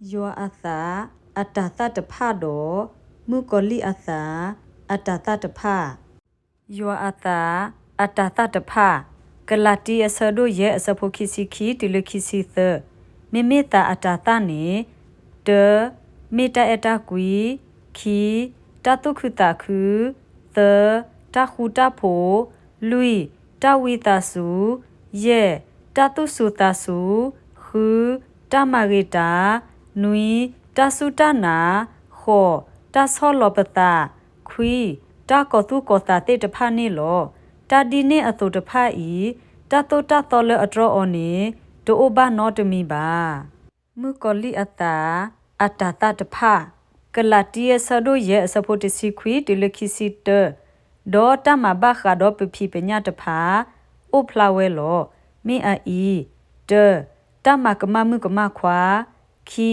ယွၤအသးအတၤသၣ်တဖၣ်ဒီး မုၣ်ကီၤလံၢ်အသးအတၤသၣ်တဖၣ်. ယွၤအသးအတၤသၣ်တဖၣ်. ကလၤတံ အဆၢဒိၣ်ယဲၢ် အဆၢဖိခံဆံခံတုၤလၢခံဆံသၢ. မ့မ့ၢ်သးအတၤသၣ်န့ၣ်, တၢ, မ့ၢ်တၢ်အဲၣ်တၢ်ကွံ, ခံ, တၢ်သူၣ်ခုသးခု, သၢ, တၢ်ဃူတၢ်ဖိး, လွံၢ်, တၢ်ဝံသးစူၤ, ယဲၢ်, တၢ်သူၣ်စူၤသးစူၤ, ဃု, တၢ်မၤဂ့ၤတၢ်, နွံ, တၢ်စူၢ်တၢ်နာ်, ဃိး, တၢ်ဆီၣ်လီၤပသး, ခွံ, တၢ်ကီၤသူၣ်ကီၤသးသ့ၣ်တဖၣ်န့ၣ်လီၤ. တၢ်ဒ်န့ၣ်အသိးတဖၣ်အံၤ, တၢ်သိၣ်တၢ်သီလၢအတြီအီၤန့ၣ် တအိၣ်ဘၣ်နီတမံၤဘၣ်. မုၣ်ကီၤလံၢ်အသးအတၤသၣ်တဖၣ်. ကလၤတံ အဆၢဒိၣ်ယဲၢ် အဆၢဖိတဆံခွံတုၤလၢခံဆံတၢ. ဒီးတၢ်မၤဘၣ်ဃးဒီးပဖံးပညၣ်တဖၣ် အိၣ်ဖျါဝဲလီၤ. မ့ၢ်အအံၤ, တၢ, တၢ်မၤကမၣ်မုၣ်ကမၣ်ခွါ, ခံ,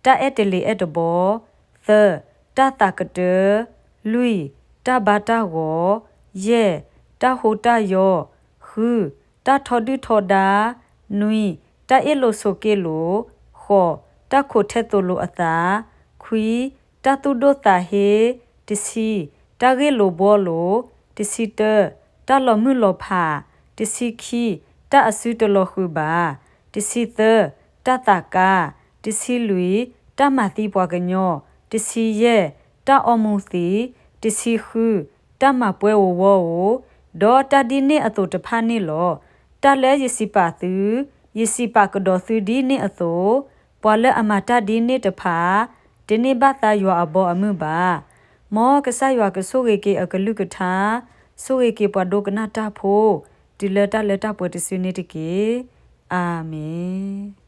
တၢ်အဲၣ်တလ့ၤအဲၣ်တဘီ, သၢ, တၢ်သးကတၢ, လွံၢ်, တၢ်ဘါတၢ်ဂီၤ, ယဲၢ်, တၢ်ဟိတၢ်ယီ, ဃု, တၢ်ထီဒုၣ်ထီဒါ, နွံ, တၢ်အ့ၣ်လိာ်ဆိးက့လိာ်, ဃိး, တၢ်ခိးထဲသိးလိာ်အသး, ခွံ, တၢ်သူၣ်ဒိၣ်သးဟ့, တဆံ, တၢ်ဂ့ၢ်လိာ်ဘှီလိာ်, တဆံတၢ, တၢ်လီၤမုၢ်လီၤဖး, တဆံခံ, တၢ်အစုတလီၤဃုာ်ဘၣ်, တဆံသၢ, တၢ်သးကါ, တဆံလွံၢ်, တၢ်မၤသံပှၤကညီ, တဆံယဲၢ်, တၢ်အီမူၤသံ, တဆံဃု, တၢ်မၤပှဲၤဧိၤဝီဧိၤ, ဒီးတၢ်ဒ်န့ၣ်အသိးတဖၣ်န့ၣ်လီၤ. တၢ်လၢယစံးပာ်သု, ယစံးပာ်ကဒီးသုဒ်န့ၣ်အသိး, ပှၤလၢအမၤတၢ်ဒ်န့ၣ်တဖၣ် တန့ၢ်ဘၣ်သါယွၤအဘီအမုၢ်ဘၣ်. မ်ကစၢ်ယွၤကဆိၣ်ဂ့ၤက့ၤအကလုၢ်ကထါ, ဆိၣ်ဂ့ၤက့ၤပှၤဒိကနၣ်တၢ်ဖိ, တုၤလၢတၢ်လၢတၢ်ပှဲၤတစုန့ၣ်တက့ၢ်. အၤမ့ၣ်.